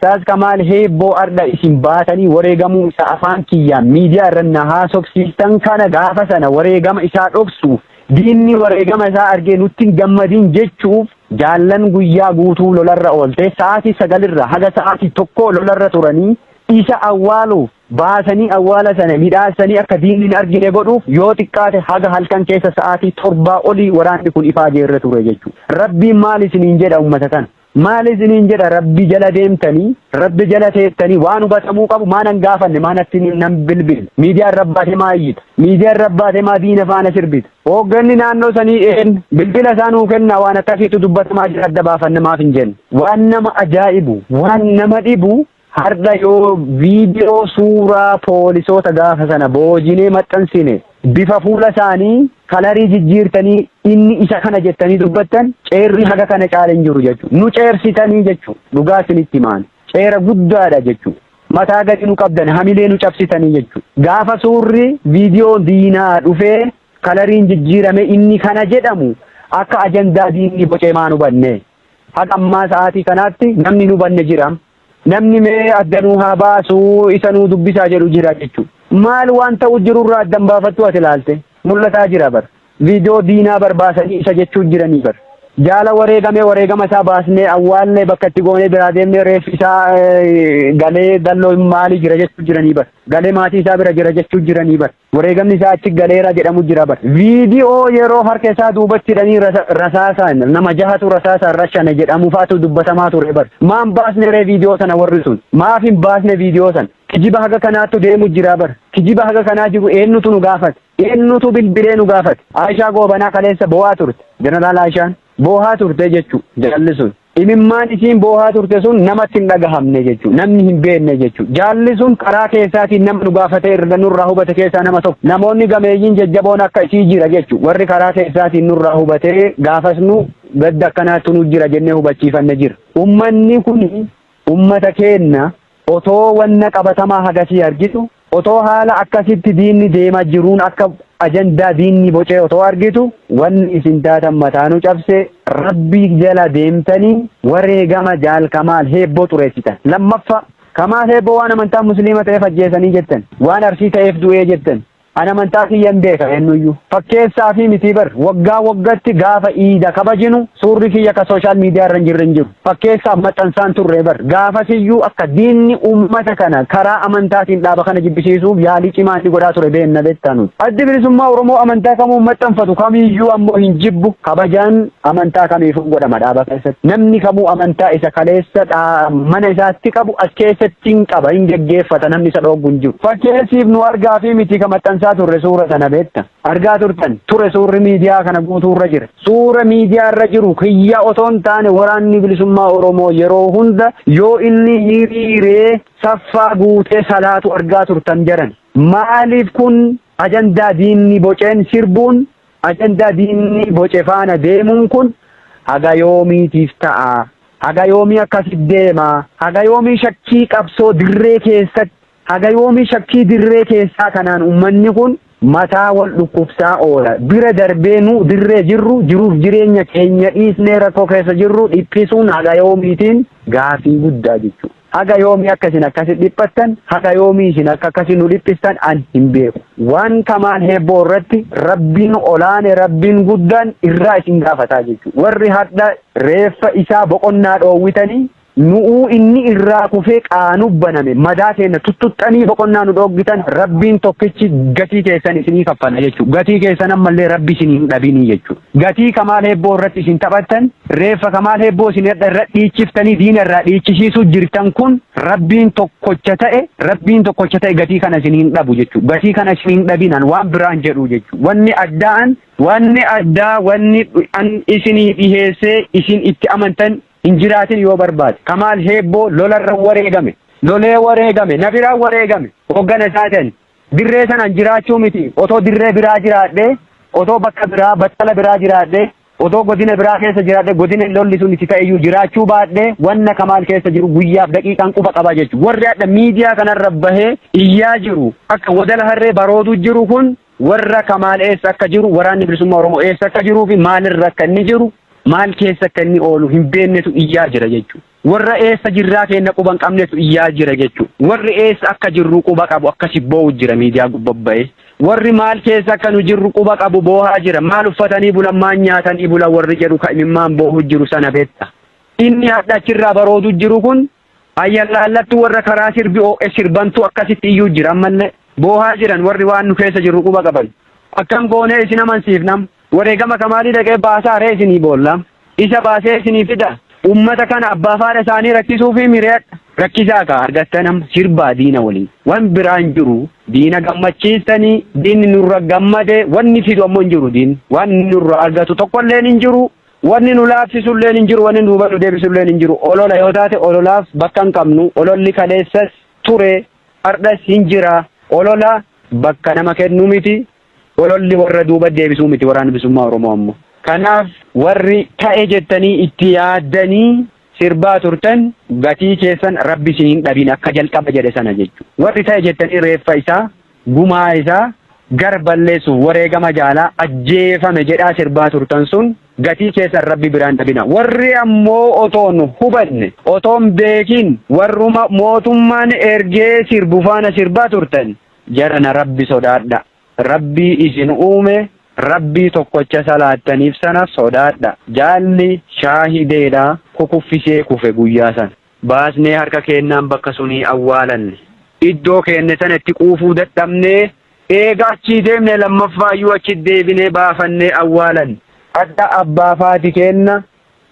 Ustaaz Kamaal Heebboo ardha isin baatanii wareegamuu isaa afaan kiyyaan miidiyaa irra na haasofsiistan kana, gaafa sana wareegama isaa dhoksuuf, diinni wareegama isaa argee nutti hin gammadin jechuuf, jaallan guyyaa guutuu lolarra oolte, sa'aatii 9rraa haga sa'aatii 1 lolarra turanii, isa awwaaluuf baasanii awwaala sana midhaasanii akka diinni hin argine godhuuf yoo xiqqaate haga halkan keessa sa'aatii 7 olii waraanni kun ifaa jeerra ture jechuudha. Rabbiin maal isiniin jedha ummata kana? Maal isiniin jedha? Rabbi jala deemtanii, Rabbi jala teettanii, waan hubatamuu qabu maa nan gaafanne, maa natti nan bilbil? Miidiyaa irra baatee maa iyyita? Miidiyaa irra baatee maa diina faana sirbita? Hoogganni naannoo sanii een bilbila isaa nuu kennaa, waan akkasiitu dubbatamaa jira, adda baafanne maaf hin jenne? Waan nama ajaa'ibu, waan nama dhibu, har'a yoo viidiyoo suuraa poolisoota gaafa sana boojinee maxxansine, bifa fuula isaanii kalarii jijjiirtanii inni isa kana jettanii dubbattan, ceerri haga kana caale hin jiru jechuudha. Nu ceersitanii jechuudha. Dhugaa isinitti himaan. Ceera guddaadha jechuudha. Mataa gadi nu qabdan, hamilee nu cabsitanii jechuudha. Gaafa suurri viidiyoo diinaa dhufee kalariin jijjiirame inni kana jedhamu akka ajandaa diinni bocee maan hubanne? Haga ammaa sa'aatii kanaatti namni hin hubanne jira. Namni mee adda nuu haa baasuu, isa nuu dubbisaa jedhu jira jechuudha. Maal waan ta'u jirurraa addan baafattu ati ilaalte? Mul'ataa jira bar. Viidiyoo diinaa barbaasanii isa jechuu jiranii bar. Jaala wareegamee, wareegama isaa baasnee awwaallee, bakka itti goonee biraa deemnee, reeffi isaa galee dalloo maalii jira jechuu jiranii bar. Galee maatii isaa bira jira jechuu jiranii bar. Wareegamni isaa achi galeera jedhamu jira bar. Viidiyoo yeroo harka isaa duubatti hidhanii rasaasaan nama jahatu rasaasaan rashane jedhamu faatu dubbatamaa ture bar. Maan baasne ree viidiyoo sana warri sun? Maaf hin baasne viidiyoo sana? Kijiba haga kanaattu deemu jira bar. Kijiba haga kanaa jiru eenyutu nu gaafate? Eenyutu bilbilee nu gaafate? Aayishaa Goobanaa kaleessa boo'aa turte. Jeneraal Aayishaan boo'aa turte jechuu jaalli sun. Imimmaan isiin boohaa turte sun namatti hin dhagahamne jechuudha. Namni hin beekne jechuudha. Jaalli sun karaa keessaatiin nama nu gaafatee irra nurraa hubate keessaa nama tokko. Namoonni gameeyyiin jajjaboon akka isii jira jechuudha. Warri karaa keessaatiin nurraa hubatee gaafas nu gadda akkanaatti nu jira jennee hubachiifanne jira. Ummanni kun ummata keenna, otoo wanna qabatamaa hagasii argitu, otoo haala akkasitti diinni deemaa jiruun akka ajandaa diinni bocee otoo argitu, wanni isin taatan mataanuu cabse. Rabbii jala deemtanii wareegama Jaal Kamaal Heebboo xureessitan. Lammaffaa, Kamaal Heebboo waan amantaa Musliima ta'eef ajjeesanii jettan, waan Arsii ta'eef du'ee jettan. An amantaa kiyyan beeka eenyuyyuu. Fakkeessaa fi mitii bar, waggaa waggatti gaafa iida kabajinu suurri kiyya ka social media irra hin jirre hin jiru. Fakkeessaaf maxxansaan turre bar. Gaafasiyyuu akka diinni uummata kana karaa amantaatiin dhaaba kana jibbisiisuuf yaalii cimaa inni godhaa ture beenna, beektaa nuti. Addi Bilisummaa Oromoo amantaa kamuu maxxanfatu kamiyyuu ammoo hin jibbu. Kabajaan amantaa kamiifuu godhama dhaaba keessatti. Namni kamuu amantaa isa kaleessa mana isaatti qabu as keessatti hin qaba, hin geggeeffata, namni isa dhooggu hin jiru. Fakkeessiif nu argaa fi miti ka maxxansaa turre suura sana, beekta. Argaa turtan ture, suurri miidiyaa kana guutuurra jira. Suura miidiyaa irra jiru kiyya otoo hin taane, Waraanni Bilisummaa Oromoo yeroo hunda yoo inni hiriiree saffaa guutee salaatu argaa turtan jaran. Maaliif kun ajandaa diinni boceen sirbuun, ajandaa diinni boce faana deemuun kun haga yoomiitiif ta'a? Haga yoomii akkasit deema? Haga yoomii shakkii qabsoo dirree keessatti, haga yoomii shakkii dirree keessaa kanaan uummanni kun mataa wal dhukkubsaa oola? Bira darbee nu dirree jirru jiruuf jireenya keenya dhiisnee rakkoo keessa jirru dhiphisuun haga yoomiitiin gaafii guddaa jechuudha. Haga yoomii akka isin akkasi dhiphattan, haga yoomii isin akka akkasi nu dhiphistan an hin beeku. Waan Kamaal Heebboo irratti Rabbiin olaane, Rabbiin guddaan irraa isin gaafataa jechuudha. Warri hadha reeffa isaa boqonnaa dhoowwitanii, nu'uu inni irraa kufee qaanuu baname madaa keenya tuttuxxanii boqonnaa nu dhooggitan, Rabbiin tokkichi gatii keessan isinii kaffala jechuudha. Gatii keessan ammallee Rabbi isin hin dhabinii jechuudha. Gatii Kamaal Heebboo irratti isin taphattan, reeffa Kamaal Heebboo isin irra dhiichiftanii diina irraa dhiichisiisuu jirtan kun, Rabbiin tokkocha ta'e, Rabbiin tokkocha ta'e gatii kana isin hin dhabu jechuudha. Gatii kana isin hin dhabinan, waan biraan jedhu jechuudha. Wanni addaan, wanni addaa, wanni an isinii dhiheessee isin itti amantan hin jiraatin yoo barbaade. Kamaal Heebboo lolarra wareegame. Lolee wareegame. Na biraan wareegame. Hoggana isaatiin. Dirree sanaan jiraachuu miti. Otoo dirree biraa jiraadhee, otoo bakka biraa, battala biraa jiraadhee, otoo godina biraa keessa jiraadhee, godina lolli sun itti ta'eyyuu jiraachuu baadhee, wanna Kamaal keessa jiru guyyaaf daqiiqaan quba qaba jechuudha. Warri hadha miidiyaa kanarra bahee iyyaa jiru, akka wadala harree baroodu jiru kun, warra Kamaal eessa akka jiru, Waraanni Bilisummaa Oromoo eessa akka jiruu fi maalirra akka inni jiru, maal keessa akka inni oolu hin beeknetu iyyaa jira jechuudha. Warra eessa jirraa keenna quba hin qabnetu iyyaa jira jechuudha. Warri eessa akka jirru quba qabu akkasi boo'u jira miidiyaa gubbabba'ee. Warri maal keessa akka nu jirru quba qabu boohaa jira. Maal uffatanii bulan, maal nyaatanii bulan warri jedhu ka imimmaan boo'u jiru sana beekta. Inni hadha achirraa baroodu jiru kun ayyallaallattu warra karaa sirbi oo'e sirbantu akkasitti iyyuu jira ammallee. Boohaa jiran warri waan nu keessa jirru quba qaban. Akkam goonee isin amansiifnam? Wareegama Kamaalii dhaqee baasaa ree isinii boolla? Isa baasee isinii fida? Ummata kana abbaa faadha isaanii rakkisuu fi mireedha. Rakkisaa kaa argattan amma sirbaa diina waliin. Wan biraa hin jiru. Diina gammachiistanii diinni nurra gammade wanni fidu ammoo hin jiru diinni. Wanni nurra argatu tokkolleen hin jiru. Wanni nu laaffisuilleen hin jiru. Wanni duuba nu deebisuilleen hin jiru. Olola yoo taate ololaaf bakka hin qabnu. Ololli kaleessas ture, hardhas hin jira. Olola bakka nama kennu miti. Ololli warra duuba deebisuu miti Waraana Bilisummaa Oromoo ammoo. Kanaaf warri ta'e jettanii itti yaaddanii sirbaa turtan gatii keessan Rabbi isin hin dhabin akka jalqaba jedhe sana jechuudha. Warri ta'e jettanii reeffa isaa, gumaa isaa gar balleessuuf wareegama jaalaa ajjeefame jedhaa sirbaa turtan sun gatii keessan Rabbi biraan dhabina. Warri ammoo otoon hubanne, otoon beekin warruma mootummaan ergee sirbu faana sirbaa turtan jarana Rabbi sodaadha. Rabbii isin uume, Rabbii tokkocha salaattaniif sana sodaadha. Jaalli shaahideedha kukuffisee kufe guyyaa sana. Baasnee harka keennaan bakka sunii awwaalanne. Iddoo keenne sana itti quufuu dadhabnee eega achii deemne lammaffaayyuu achi deebinee baafannee awwaalanne. Hadha abbaa faati keenna,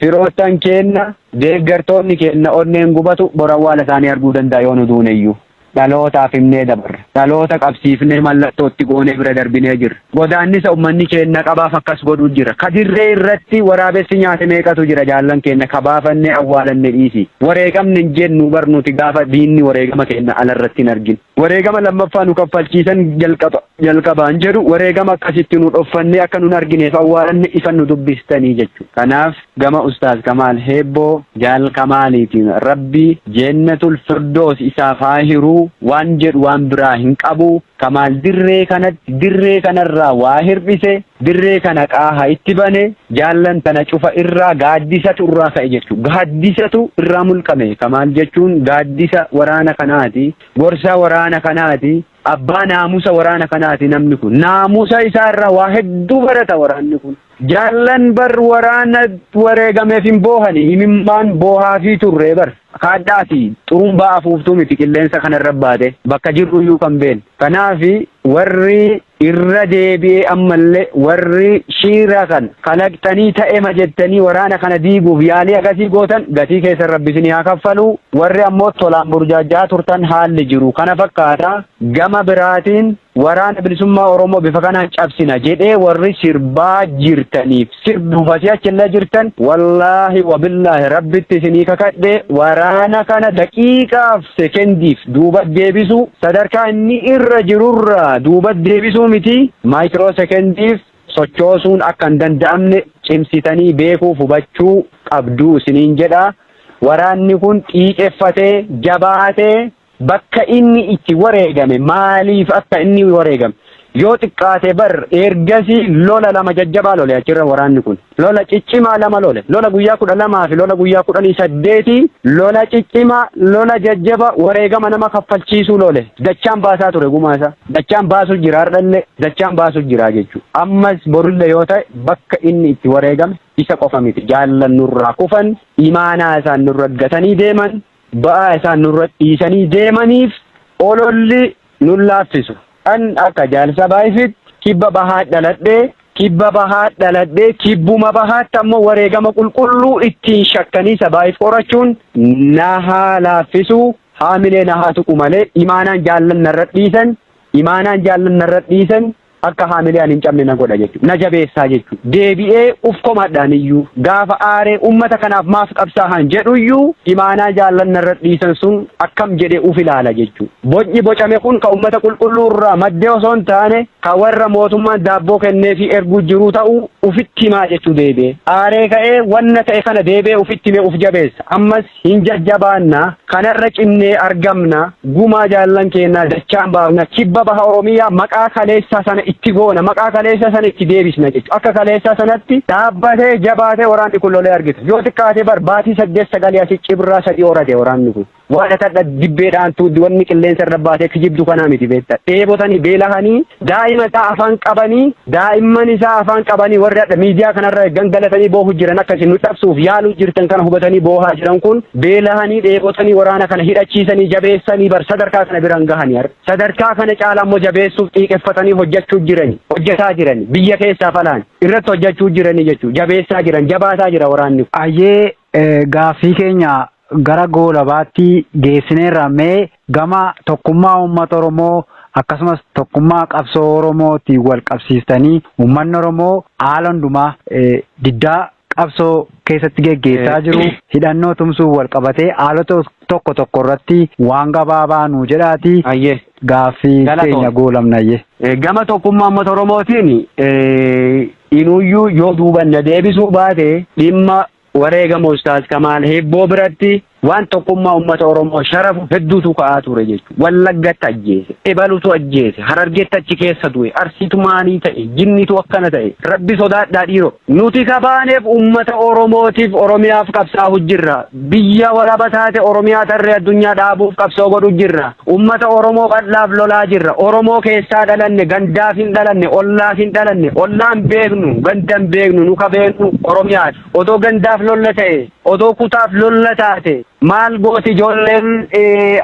firoottan keenna, deeggartoonni keenna onneen gubatu bor awwaala isaanii arguu danda'a yoo nu duuneyyuu. Dhalootaaf himnee dabarra. Dhaloota qabsiifnee mallattoo itti goonee bira darbinee jirra. Godaannisa ummanni keenna qabaaf akkas godhuu jira. Ka dirree irratti waraabessi nyaate meeqatu jira jaallan keenna ka baafannee awwaalanne dhiisi. Wareegamne hin jennu bar nuti gaafa diinni wareegama keenna alarratti hin argin. Wareegama lammaffaa nu kaffalchiisan jalqaba jalqabaan jedhu wareegama akkasitti nu dhoffannee akka nun argineef awwaalanne ifan nu dubbistanii jechuudha. Kanaaf gama Ustaaz Kamaal Heebboo, Jaal Kamaaliitiin Rabbi Jeennatul Firdoos isaaf haa hiruu waan jedhu waan biraa hin qabu. Kamaal dirree kanatti dirree kanarraa waa hir'ise, dirree kana qaaha itti bane, jaallan tana cufa irraa gaaddisatu irraa ka'e jechuudha. Gaaddisatu irraa mulqame. Kamaal jechuun gaaddisa waraana kanaati. Gorsaa waraana kanaati. Abbaa naamusa waraana kanaati namni kun. Naamusa isaa irraa waa hedduu barata waraanni kun. Jaallan bar waraana wareegameef hin boohani, imimmaan boohaafii turre bar. Kaadhaati xurumbaa afuuftuu miti qilleensa kanarra baate bakka jirru iyyuu kan beeknu. Kanaaf warri irra deebi'ee ammallee warri shiira kan kalaqxanii ta'ema jettanii waraana kana diiguuf yaalii akkasii gootan gatii keessan Rabbi isinii haa kaffalu. Warri ammoo tolaan burjaajjaa turtan haalli jiru kana fakkaata. Gama biraatiin Waraana Bilisummaa Oromoo bifa kanaan cabsina jedhee warri sirbaa jirtaniif sirbuuf asii achillee jirtan, wallaahi wabillaahi Rabbitti isinii kakadhe, waraana kana daqiiqaaf sekendiif duuba deebisuu, sadarkaa inni irra jirurraa duuba deebisuu miti, maayikiroo sekendiif sochoosuun akka hin danda'amne cimsitanii beekuuf hubachuu qabduu isiniin jedha. Waraanni kun xiiqeffatee jabaatee bakka inni itti wareegame, maaliif akka inni wareegame, yoo xiqqaate bar ergasii lola lama jajjabaa lole achirra waraanni kun, lola ciccimaa lama lole, lola guyyaa 12 fi lola guyyaa 18, lola ciccimaa, lola jajjaba wareegama nama kaffalchiisuu lole. Dachaan baasaa ture gumaa isaa, dachaan baasu jira, hardhallee dachaan baasu jira jechuudha. Ammas borullee yoo ta'e bakka inni itti wareegame isa qofa miti, jaallan nurraa kufan, imaanaa isaan nurra gatanii deeman, ba'aa isaan nurra dhiisanii deemaniif ololli nun laaffisu. An akka jaalsa baay'ifitti kibba bahaa dhaladhee, kibba bahaa dhaladhee, kibbuma bahaatti ammoo wareegama qulqulluu ittiin shakkanii sabaayif qorachuun na haa laaffisu, haamilee na haa tuqu malee imaanaan jaallan narra dhiisan, imaanaan jaallan narra dhiisan akka haamilee ani hin cabne na godha jechuudha. Na jabeessaa jechuudha. Deebi'ee uf komadhaan iyyuu gaafa aaree ummata kanaaf maaf qabsaahan jedhu iyyuu imaanaa jaallan narra dhiisan sun akkam jedhee uf ilaala jechuudha. Bocni bocame kun ka ummata qulqulluu irraa maddee osoo hin taane ka warra mootummaan daabboo kenneefii erguu jiruu ta'uu ufitti himaa jechuu deebi'ee. Aaree ka'ee wanna ta'e kana deebi'ee ufitti himee uf jabeessa. Ammas hin jajjabaanna, kanarra cimnee argamna, gumaa jaallan keennaa dachaan baafna, kibba baha Oromiyaa maqaa kaleessaa sana itti goona, maqaa kaleessa sana itti deebisna jechuudha. Akka kaleessa sanatti dhaabbatee jabaatee waraanni kun lolee argita. Yoo xiqqaatee bar baatii 8 9 asii cibraa 3 horate waraanni kun. Waan atadha dibbeedhaan tuuddi wanni qilleensa irra baatee kijibdu kanaa miti beekta. Dheebotanii beelahanii daa'ima isaa afaan qabanii, daa'imman isaa afaan qabanii, warri hadha miidiyaa kanarra gangalatanii boohu jiran, akka isin nu cabsuuf yaaluu jirtan kana hubatanii boohaa jiran kun, beelahanii dheebotanii waraana kana hidhachiisanii jabeessanii bar sadarkaa kana biraan gahanii har'a. Sadarkaa kana caalaa immoo jabeessuuf xiiqeffatanii hojjechuu jirani, hojjetaa jirani, biyya keessaa falaan irratti hojjechuu jiranii jechuudha. Jabeessaa jiran, jabaataa jira waraanni kun. Ayyee, gaaffii keenya gara goolabaatti geessineerra. Mee gama tokkummaa uummata Oromoo akkasumas tokkummaa qabsoo Oromootiin wal qabsiistanii, uummanni Oromoo haala hundumaa diddaa qabsoo keessatti geggeessaa jiru hidhannoo tumsuun wal qabatee haalota tokko tokko irratti waan gabaabaa nuu jedhaati. Ayyee. Gaaffii Galatoom. keenya goolamnayyee. Gama tokkummaa uummata Oromootiin inuyyuu yoo duubanna deebisuu baate, dhimma wareegama Ustaaz Kamaal Heebboo biratti waan tokkummaa uummata Oromoo sharafu hedduutu ka'aa ture jechuudha. Wallaggatti ajjeese, Ebalutu ajjeese, Harargeetti achi keessa du'e, Arsiitu maalii ta'e, jinnitu akkana ta'e. Rabbi sodaadhaa dhiiroo. Nuti kabaaneef uummata Oromootiif Oromiyaaf qabsaa'u jirra. Biyya walaba taate Oromiyaa tarree addunyaa dhaabuuf qabsoo godhu jirra. Uummata Oromoo bal'aaf lolaa jirra. Oromoo keessaa dhalanne, gandaaf hin dhalanne, ollaaf hin dhalanne, ollaan beeknu, gandan beeknu, nu ka beeknu Oromiyaati. Otoo gandaaf lolla ta'e, otoo kutaaf lolla taate, maal gooti ijoolleen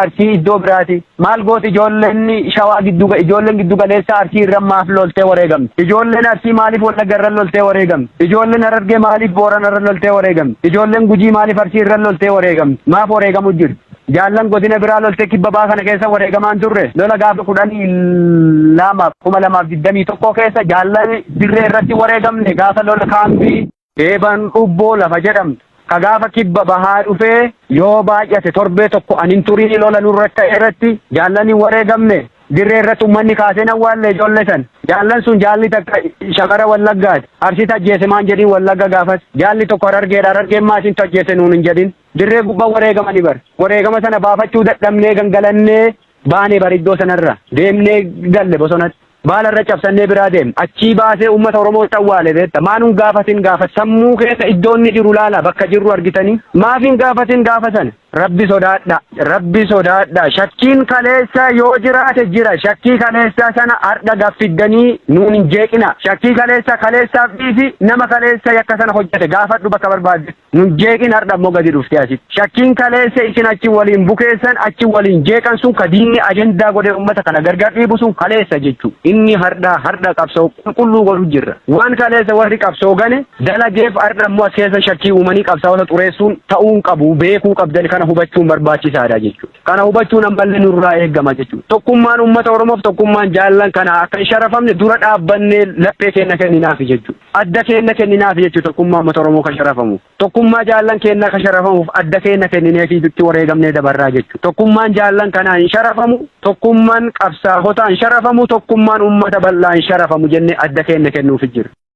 Arsii iddoo biraati? Maal gooti ijoolleen Shawaa giddu, ijoolleen giddu galeessa Arsii irra maaf loltee wareegamte? Ijoolleen Arsii maaliif Wallagga irra loltee wareegamte? Ijoolleen Harargee maaliif Boorana irra loltee wareegamte? Ijoolleen Gujii maaliif Arsii irra loltee wareegamte? Maaf wareegamu jiru? Jaallan godina biraa loltee kibba baa kana keessa wareegamaan turre. Lola gaafa 12 2021 keessa jaallan dirree irratti wareegamne, gaafa lola kaambii Eeban Dhubboo lafa jedhamtu. Ka gaafa kibba bahaa dhufee yoo baay'ate torbee tokko anin turii lola nurra ta'e irratti jaallanii wareegamne, dirree irratti uummanni kaasee awwaalle ijoollee san. Jaallan sun jaalli takka shamara Wallaggaati. Arsiitu ajjeese maan jedhin Wallagga gaafas. Jaalli tokko Harargeedha. Harargeen maasintu ajjeese nuun hin jedhin. Dirree gubbaa wareegamanii bar. Wareegama sana baafachuu dadhabnee gangalannee baanee bar, iddoo sanarra deemnee galle bosonatti. Baala irra cabsannee biraa deemne. Achii baasee uummata Oromoo awwaale beekta. Maanuun gaafatin gaafa sammuu keessa iddoo inni jiru laala, bakka jirru argitanii. Maaf hin gaafatin gaafa sana? Rabbi sodaadha. Rabbi sodaadha. Shakkiin kaleessa yoo jiraate jira. Shakkii kaleessa sana har'a gaffiddanii nuun hin jeeqina. Shakkii kaleessa kaleessaaf dhiisi, nama kaleessa yakka sana hojjete gaafadhu bakka barbaadde. Nun jeeqin, har'a immoo gadi dhuftee asitti. Shakkiin kaleessa isin achi waliin bukeessan, achi waliin jeeqan sun, ka diinni ajandaa godhee uummata kana gargar dhiibu sun kaleessa jechuudha. Inni har'a har'a qabsoo qulqulluu godhu jirra. Waan kaleessa warri qabsoo gane dalageef har'a immoo as keessa shakkii uumanii qabsaa'ota xureessuun ta'uu hin qabu, beekuu qabdan, kana hubachuun barbaachisaadha jechuudha. Kana hubachuun ammallee nurraa eegama jechuudha. Tokkummaan uummata Oromoof tokkummaan jaallan kana akka hin sharafamne dura dhaabbannee laphee keenya kenninaafi jechuudha. Adda keenya kenninaafi jechuudha tokkummaa uummata Oromoo kan sharafamu. Tokkummaa jaallan keenyaa kan sharafamuuf adda keenya kennineefi itti wareegamnee dabarraa jechuudha. Tokkummaan jaallan kanaa hin sharafamu, tokkummaan qabsaa'otaa hin sharafamu, tokkummaan uummata bal'aa hin sharafamu jennee adda keenya kennuufi jira.